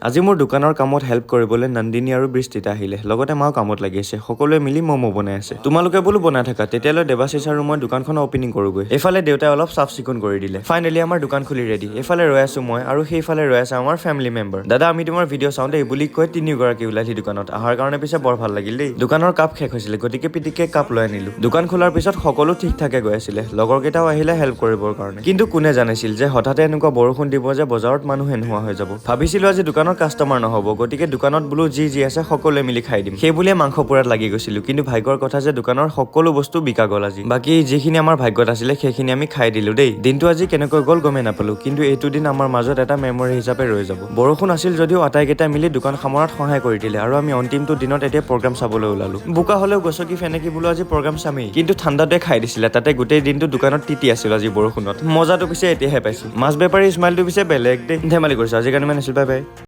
আজি মোৰ দোকানৰ কামত হেল্প কৰিবলৈ নন্দিনী আৰু বৃষ্টিতা আহিলে। লগতে মাও কামত লাগি আছে। সকলোৱে মিলি ম'ম' বনাই আছে। তোমালোকে বোলো বনাই থাকা, তেতিয়ালৈ দেৱাশিষ আৰু মই দোকানখন অপেনিং কৰোগৈ। এইফালে দেউতাই অলপ চাফ চিকুণ কৰি দিলে। ফাইনেলি আমাৰ দোকান খুলি ৰেডি। এইফালে ৰৈ আছো মই আৰু সেইফালে ৰৈ আছে আমাৰ ফেমিলি মেম্বাৰ। "দাদা, আমি তোমাৰ ভিডিঅ' চাওঁ দেই" বুলি কৈ তিনিওগৰাকী ওলাইহি দোকানত অহাৰ কাৰণে। পিছে বৰ ভাল লাগিল দেই। দোকানৰ কাপ শেষ হৈছিলে, গতিকে পিটিককে কাপ লৈ আনিলো। দোকান খোলাৰ পিছত সকলো ঠিক ঠাকে গৈ আছিলে। লগৰ কেইটাও আহিলে হেল্প কৰিবৰ কাৰণে। কিন্তু কোনে জানিছিল যে হঠাতে এনেকুৱা বৰষুণ দিব যে বজাৰত মানুহে নোহোৱা হৈ যাব? ভাবিছিলো আজি দোকানত কাষ্টমাৰ নহ'ব, গতিকে দোকানত বোলো যি যি আছে সকলোৱে মিলি খাই দিম। সেই বুলিয়ে মাংস পোৰাত লাগি গৈছিলো। কিন্তু ভাগ্যৰ কথা যে দোকানৰ সকলো বস্তু বিকা গ'ল আজি। বাকী যিখিনি আমাৰ ভাগ্যত আছিলে, সেইখিনি আমি খাই দিলো দেই। দিনটো আজি কেনেকৈ গ'ল গমেই নাপালো, কিন্তু এইটো দিন আমাৰ মাজত এটা মেমৰি হিচাপে ৰৈ যাব। বৰষুণ আছিল যদিও আটাইকেইটা মিলি দোকান সামৰাত সহায় কৰি দিলে আৰু আমি অন্তিমটো দিনত এতিয়া প্ৰগ্ৰাম চাবলৈ ওলালো। বোকা হ'লেও গছকি ফেনেকি বোলো আজি প্ৰগ্ৰাম চামেই। কিন্তু ঠাণ্ডাটোৱে খাই দিছিলে, তাতে গোটেই দিনটো দোকানত তিতি আছিলো আজি বৰষুণত। মজাটো পিছে এতিয়াহে পাইছো। মাছ বেপাৰী স্মাইলটো পিছে বেলেগ দেই। ধেমালি কৰিছো, আজিৰ কাৰণে ইমান আছিল। Bye bye.